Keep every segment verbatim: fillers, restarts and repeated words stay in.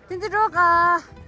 ཁྱེད་ཚོ་འགྲོ་ག་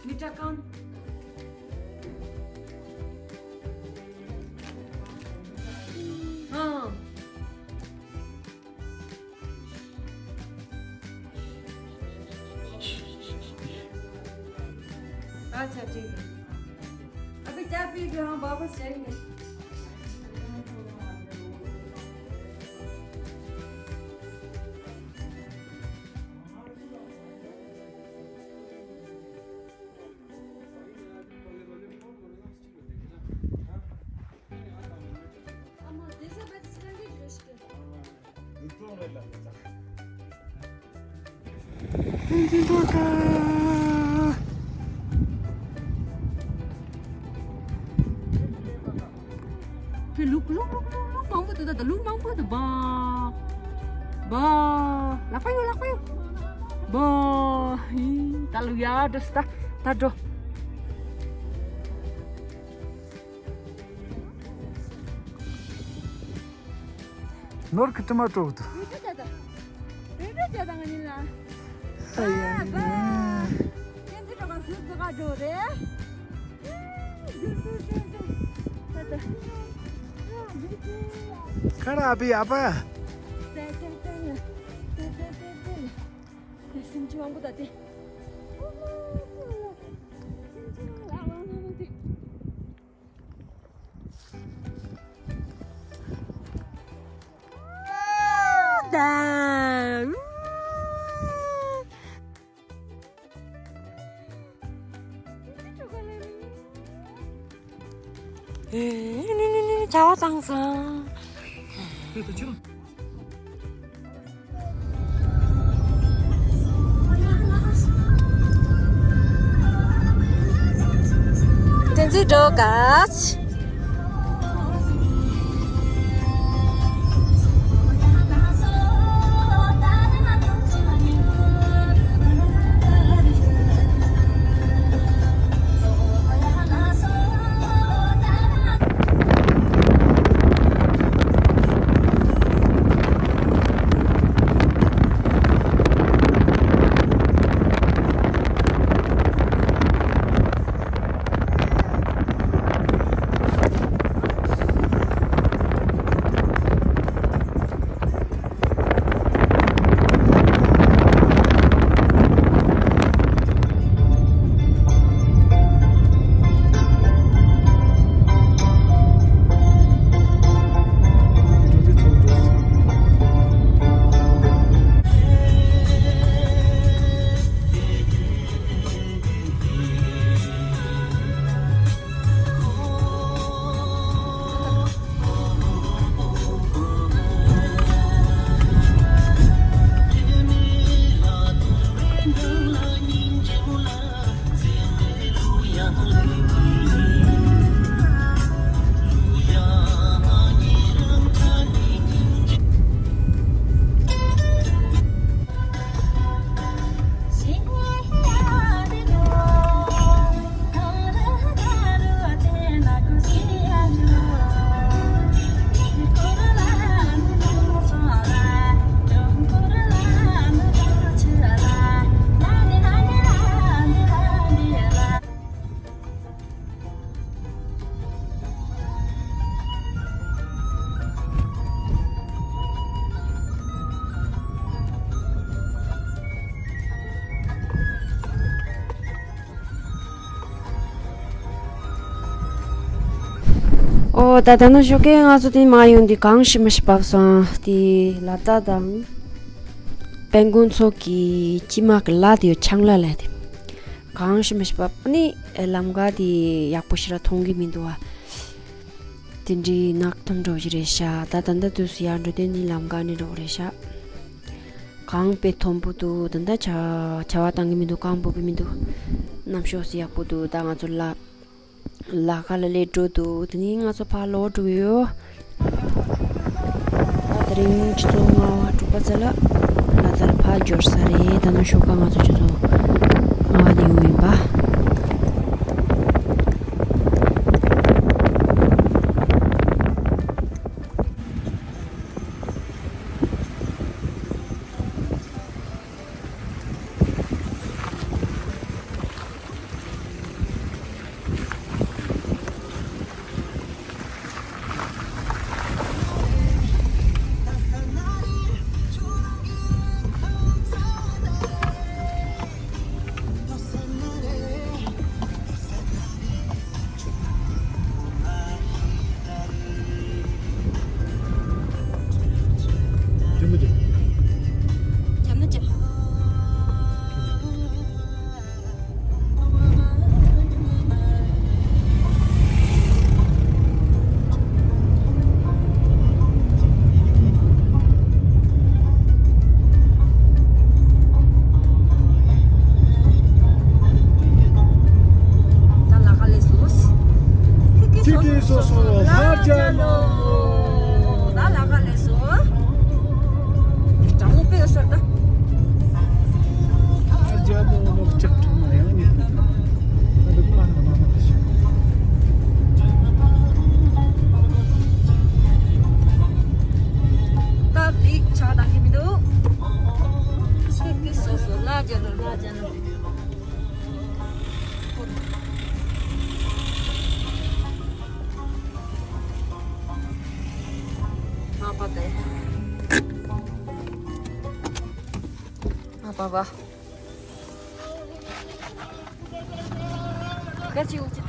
མི་སྐྲ་གང་། ཨང་། ཨ་ཅག་ཅིག་ཨ་ཁུ་ཅག་པི་པི་ཧང་བ་བ་ཞེ་ནི། ཕི་ལུག་ལུག་ལུག་ལུག་ལུག་མང་པོ་འདུག་ད་ལུག་མང་པོ་འདུག་བ། བ། ལག་པ་ཡོད་ལག་པ་ཡོད། བ། ཧི། ད་ལུག་ཡར་འགྲོ་སི་ད། ད་འགྲོ། ནོར་གི་དྲི་མ་དྲོ་བོ་འདུག་བོད་ཕྲུག་ཅག་དང་། བོད་ཕྲུག་ཅག་དང་ང་གཉིས་ལ། ཨ་ཡ་ཡ། ཨ་བ། ཁྱེད་ཚོ་གྲོགས་ཟུར་ཚོ་ག་འགྲོ་རེད། ཁ་ར་ཨ་བི་ཨ་ཕ། སེམས་ཅན་མང་པོ་ད་དེ། སེམས་ཅན་ལ་ལ་ལ་ལ་དེ། ད། ཨེ། ནི་ནི་ནི་ནི་བྱ་བ་བཏང་སོང་། བསྟན་འཛིན་སྒྲོལ་དཀར། ཨོ། ད་ད་ནང་ཞོགས་ཀས་ང་ཚོ་དེ་མ་ཡོང་དུས་གངས་ཤི་མ་ཤི་བབས་སོང་། དེ་ལ་དྭགས་དང་དཔལ་མགོན་ཚོ་གི་སྐྱེས་མ་གི་ལ་དེ་ཡོད། ཆང་ལ་ལ་དེ། གངས་ཤི་མ་ཤི་བབས་ནི་ལམ་ཁ་དེ་ཡག་པོ་ཞེ་དྲག་མཐོང་གི་མི་འདུག་བ། དེ་འདྲའི་ནག་ཐུམ་འགྲོ་གི་རེད་ཤག་ད་ད་ལྟ་དུས་སུ་ཡར་འགྲོ་དོན་ནི་ལམ་ཁ་ནས་འགྲོ་གི་རེད་ཤག་གངས་དཔེ་མཐོན་པོ་འདུག་ད་ལྟ་བྱ་བྱ་བ་བཏང་གི་མི་འདུག་གངས་འབབ་གི་མི་འདུག་གནམ་ཕྱོགས་སུ་ཡག་པོ་འདུག་ད་ང་ཚོ་ལ་ལ་ཁ་ལ་སླེབས་འགྲོ་འདུག་དེ་ནས་ང་ཚོ་ཕར་ལོག་འགྲོ་གི་ཡོད། ད་དེ་རིང་ཆུ་ཚོད་ལྔ་པ་དྲུག་པ་ཙམ་ལ་ལ་དྭགས་ལ་ཕར་འབྱོར་ས་རེད། ད་ནང་ཞོགས་ཀ་ང་ཚོ་ཆུ་ཚོད་ལྔ་པ་ནས་ཡོང་ཡིན་པ། ད་ལ་ཁ་ལས་སོ། ཁྱེད་ཀྱིས་སོ་སོ་ལ་རྒྱ་ལོ། ད་ལ་ཁ་ལས་སོ། དྲང་མོ་དཔེ་ཡོད་ས་རེད་ད། ལ་རྒྱ་ལོ་ལོ་ལྕགས་ཕྲེང་ན་ཡང་ནི། ད་འདི་མ་ན་མ་ན་ཞིག་ད་ལིག་ཆགས་ད་གི་མི་འདུག་ཁྱེད་ཀྱིས་སོ་སོ་ལ་རྒྱ་ལོ་ལ་རྒྱ་ལོ། ང་པ་པའི། ང་པ་པ། ག་ཅི་འུ་ཅི་